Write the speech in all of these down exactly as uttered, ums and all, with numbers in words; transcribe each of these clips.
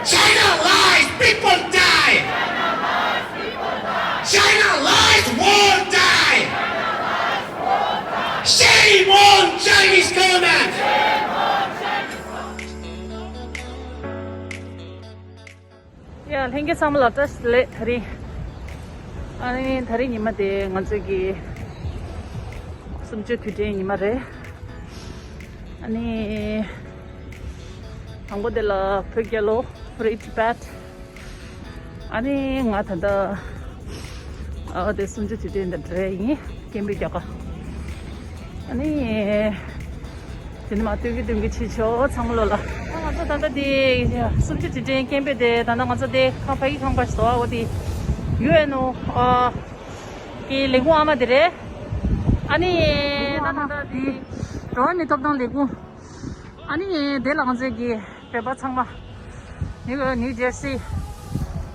China lies, people die! China lies, war die! Shame on Chinese government! ཡ། ལྷན་རྒྱས་ཚང་མ་ལ་བཀྲ་ཤིས་བདེ་ལེགས། དེ་རིང་། ཨ་ནི་དེ་རིང་ཉི་མ་དེ་ང་ཚོའི་གི་གསུམ་བཅུའི་དུས་དྲན་ཉི་མ་རེད། ཨ་ནི་དང་པོ་དེ་ལ་བོད་རྒྱལ་ལོ། Free Tibet། ཨ་ནི་ང་ད་ལྟ་ཨ་དེ་གསུམ་བཅུ་དུས་དྲན་དང་འབྲེལ་ཡིན། སྐད་འབོད་རྒྱག་ག་ཨ་ནི། དེ་ནི་མ་སྟོན་གི་སྟོན་གི་ཕྱི་ཕྱོགས་ཚང་མ་ལོ་ལ། ང་ཚོ་ད་ལྟ་དེ་གསུམ་བཅུ་དུས་དྲན་སྐད་འབོད་དེ་ད་ལྟ་ང་ཚོ་དེ་ཁང་ཕ་གི་ཁང་པ་ཞིག་འདུག་འོ་དེ་ཡུ་ཨེན་ཨོ་ཨ་གི་ལས་ཁུངས་ཨ་མ་དེ་རེད། ཨ་ནི་ད་ད་ལྟ་དེ་འགྲོ་བ་མིའི་ཐོབ་ཐང་ལས་ཁུངས། ཨ་ནི་དེ་ལ་ང་ཚོའི་གི་བོད་པ་ཚང་མ། ནིའུ་ནིའུ་ཇར་སི།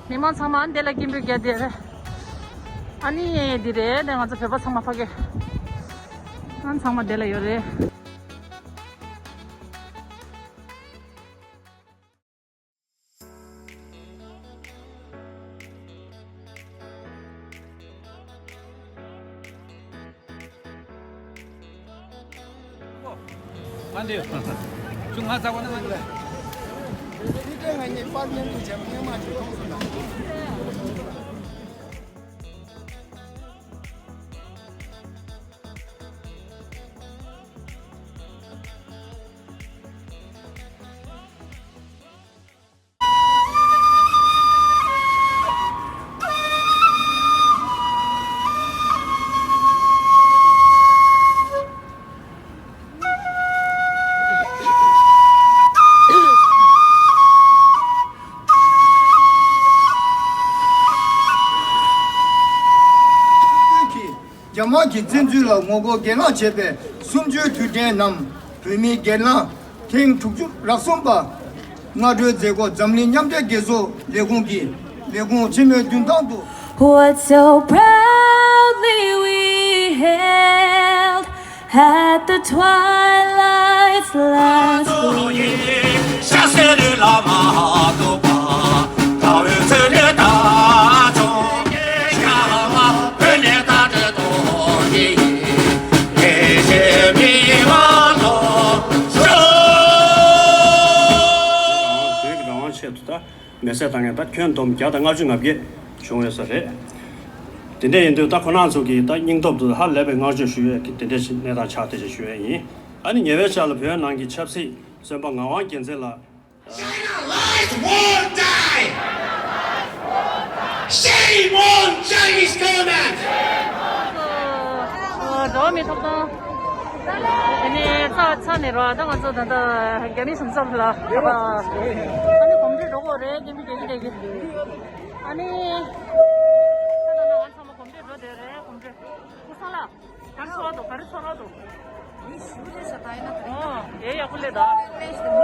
མི་མང་ཚང་མ་ཨ་ནི་དེ་ལ་སྐད་འབོད་རྒྱག་དེ་རེད། ཨ་ནི་འདི་རེད། དེ་ང་ཚོ་བོད་པ་ཚང་མ་ཕ་གི། ཨ་ནི་ཚང་མ་དེ་ལ་ཡོད་རེད། ང་འདི་ཆུང་ང་ཚ་བ་ན་ང་འདི་ལ། ཁྱི་ཏྲེ་ང་གཉིས་པར་མཉམ་དུ་བྱས་པ་སྔོན་མ་ཅིག་མཐོང་སོང་ན། རྒྱ་དམར་གྱི་བཙན་འཛུལ་ལ་ངོ་རྒོལ་གྱེན་ལངས་བྱས་པའི་གསུམ་བཅུའི་དུས་དྲན་ནམ། བོད་མིའི་གྱེན་ལངས་ཐེངས་དྲུག་ཅུ་རེ་གསུམ་པ། སྔ་དྲོའི་མཛད་སྒོ་འཛམ་གླིང་མཉམ་འབྲེལ་རྒྱལ་ཚོགས་ལས་ཁུངས་ཀྱི་ལས་ཁུངས་ཆེན་མོའི་མདུན་ཐང་དུ། What so proudly we hailed at the twilight's last gleam. བོད་ཀྱི་རང་དབང་ཆེད་དུ་ད་མེ་བསྲེགས་བཏང་མཁན་ད་ཁྱོན་བསྡོམས་བརྒྱ་དང་ལྔ་བཅུ་ང་བརྒྱད་བྱུང་ཡོད་ས་རེད། དེ་འདྲ་ཡིན་དུས་ད་ཁོ་རང་ཚོ་གིས་ད་སྙིང་སྟོབས་དེ་ཧ་ལས་པའི་བསྔགས་བརྗོད་ཞུ་ཡས་ཀྱི་དེ་འདྲ་ཞིག་གནས་སྟངས་ཆགས་བསྡད་ཅེས་ཞུ་ཡས་ཡིན། ཨ་ནི་ཉེ་བའི་ཆར་ལ་བོད་ནང་གི་ཆབ་སྲིད་བཙོན་པ་ངག་དབང་རྒྱལ་མཚན་ལགས། China lies, war die! Shame on Chinese government! འགྲོ་བ་མིའི་ཐོབ་ཐང་། དེ་ནས་ཚ་ཚ་ནས་རོ། ད་ང་ཚོ་ད་ལྟ་རྒྱ་མི་གཞུང་ཚབ་ལ་ཨ་ནི་གོམ་བགྲོད་འགྲོ་དགོས་རེད། སྐད་འབོད་རྒྱག་གི་རེད། ཨ་ནི་ད་ལྟ་ང་ཚང་མ་གོམ་བགྲོད་འགྲོ་བསྡད་ཡོད་རེད། གོམ་བགྲོད་སྐུ་སྲུང་ལགས། ག་རེ་ཚོར་བ་འདུག་ག་རེ་ཚོར་བ་འདུག་ཨོ་ཡེ་ཡག་པོ་སླེབས་འདུག་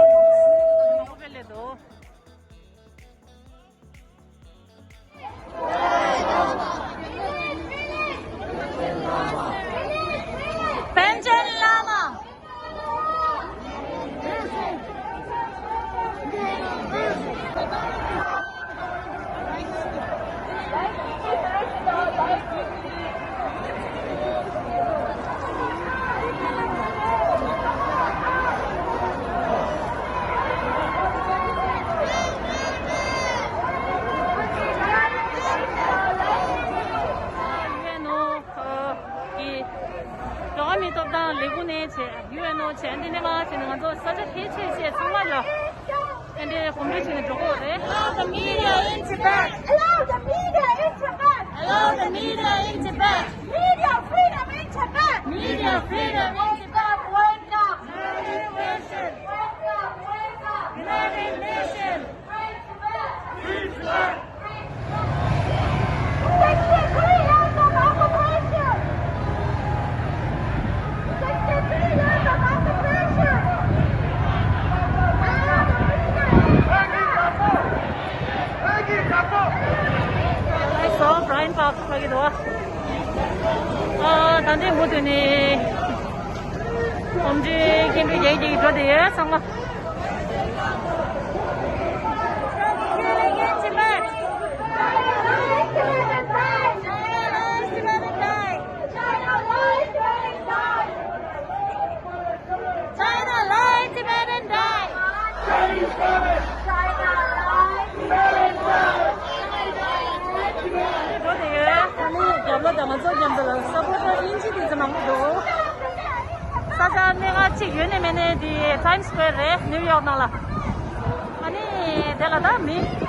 ཡག་པོ་དཔེ་སླེབས་འདུག་པཎ་ཆེན་བླ་མ། ཡུ་ཨེན་ཨོ་གི་འགྲོ་བ་མིའི་ཐོབ་ཐང་ལས་ཁུངས་ནས་བྱས། ཡུ་ཨེན་ཨོ་བྱས། འདི་ནས་མར་བྱས་ནས་ང་ཚོ་ས་ཆ་ཁྱད་ཆོས་ཅན་ཚང་མ་ལ་ཨེ་འདྲའི་གོམ་བགྲོད་བྱས་ནས་འགྲོ་གི་ཡོད་རེད། Allow the media in Tibet! Allow the media in Tibet! Allow the media in Tibet! Media freedom in Tibet! Media freedom in Tibet! Wake up! United nation! Wake up! Wake up! United nation! Free Tibet! Free Tibet! Sixty-three years of occupation! Sixty-three years of occupation! Allow the media in Tibet! Allow the media in Tibet! ཨ། ད་ལྟའི་མུ་མཐུད་ནས་གོམ་བགྲོད་སྐད་འབོད་རྒྱག་གི་འགྲོ་བསྡད་ཡོད། ཚང་མ། ཨ་ནི་འདི་Times Square རེད། ནིའུ་ཡོག་ནང་ལ། ཨ་ནི་དེ་ལ་ད་མི། འདི་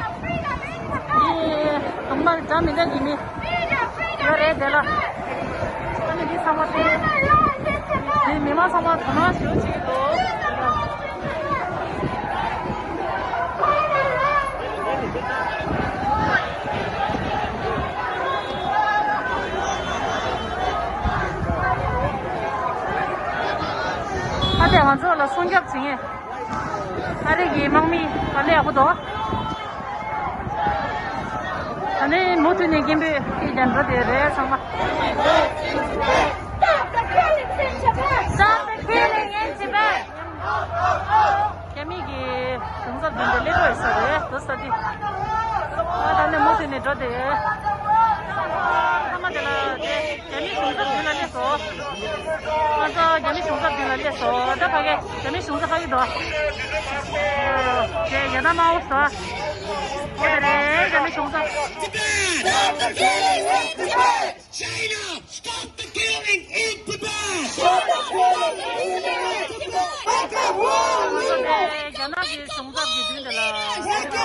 གདོང་དམར་འདྲ་མི་འདྲ་གི་མི་ཡོད་རེད་དེ་ལ། ཨ་ནི་འདི་ཚང་མ་དེ། འདི་མི་མང་ཚང་མ་དོ་སྣང་ཞེ་པོ་བྱེད་ཀྱི་འདུག་ཨ་དེ་ང་ཚོ་ལ་སྲུང་སྐྱོབ་བྱེད་མཁན། ཨ་རི་གི་དམག་མི་ག་ལེ་ཡག་པོ་འདུག་ད་ནི་མུ་མཐུད་ནས་རྒན་པོས་ཁྱེད་ཀྱང་འགྲོ་བསྡད་རེད་ཚང་མ། Stop the killing in Tibet. རྒྱ་མི་གི་གཞུང་ཚབ་མདུན་དུ་སླེབས་དགོས་ས་རེད་འདུག་ས་དེ། ང་ད་ནི་མུ་མཐུད་ནས་འགྲོ་བསྡད། ཚང་མ་དེ་ལ་དེ། རྒྱ་མི་གཞུང་ཚབ་མདུན་ལ་སླེབས་སོང་། ང་ཚོ་རྒྱ་མི་གཞུང་ཚབ་མདུན་ལ་སླེབས་སོང་། ད་ཕ་གི་རྒྱ་མི་གཞུང་ཚབ་ཕ་གི་འདུག་དེ་ཡ་ད་མ་འོ་སོ། དེ་རེད་རྒྱ་མི་གཞུང་ཚབ། Stop the killing in Tibet! China, stop the killing in Tibet! Stop the killing in Tibet! Make a war leader! རྒྱ་ནག་གི་གཞུང་ཚབ་ཀྱི་མདུན་དེ་ལ། Make a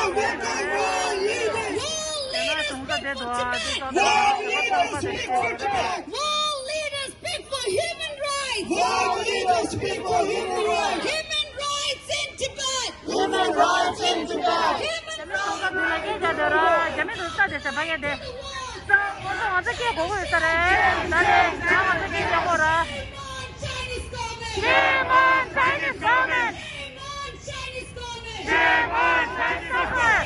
war leader! World leaders, speak for Tibet! World leaders, speak for human rights! World leaders, speak for human rights! Human rights in Tibet! Human rights in Tibet! Human rights! རྒྱ་མི་གཞུང་ཚབ་མདུན་ལ་སྐད་རྒྱག་འདོད་ར། རྒྱ་མི་དུ་ས་དེ་ས་ཕ་གི་དེ། ང་ཚོ་ང་ཚོ་སྐད་གོ་གི་ཡོད་ས་རེད། ད་རེད་ང་ང་ཚོ་སྐད་རྒྱག་གོ་ར། Shame on Chinese government! Shame on Chinese government! Shame on Chinese government!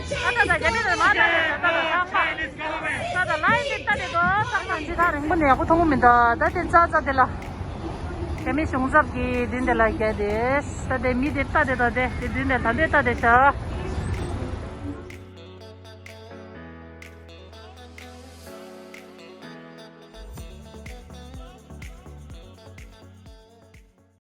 ད་ད་ད་རྒྱ་མི་དུ་མ་ད་རེད་ད་ད་ད་ད་ད་ད་ལ་ཡིན་དེ་ད་དེ་དོ་ད་ད་འདི་ད་རིང་པོ་ནས་ཡག་པོ་མཐོང་གི་མི་འདུག་ད་དེ་ཙག་ཙག་དེ་ལ། རྒྱ་མི་གཞུང་ཚབ་ཀྱི་མདུན་དེ་ལ་བརྒྱབ་དེ། ད་དེ་མི་དེ་ལྟ་དེ་ད་དེ་དེ་མདུན་དེ་ད་དེ་ལྟ་དེ་བྱ།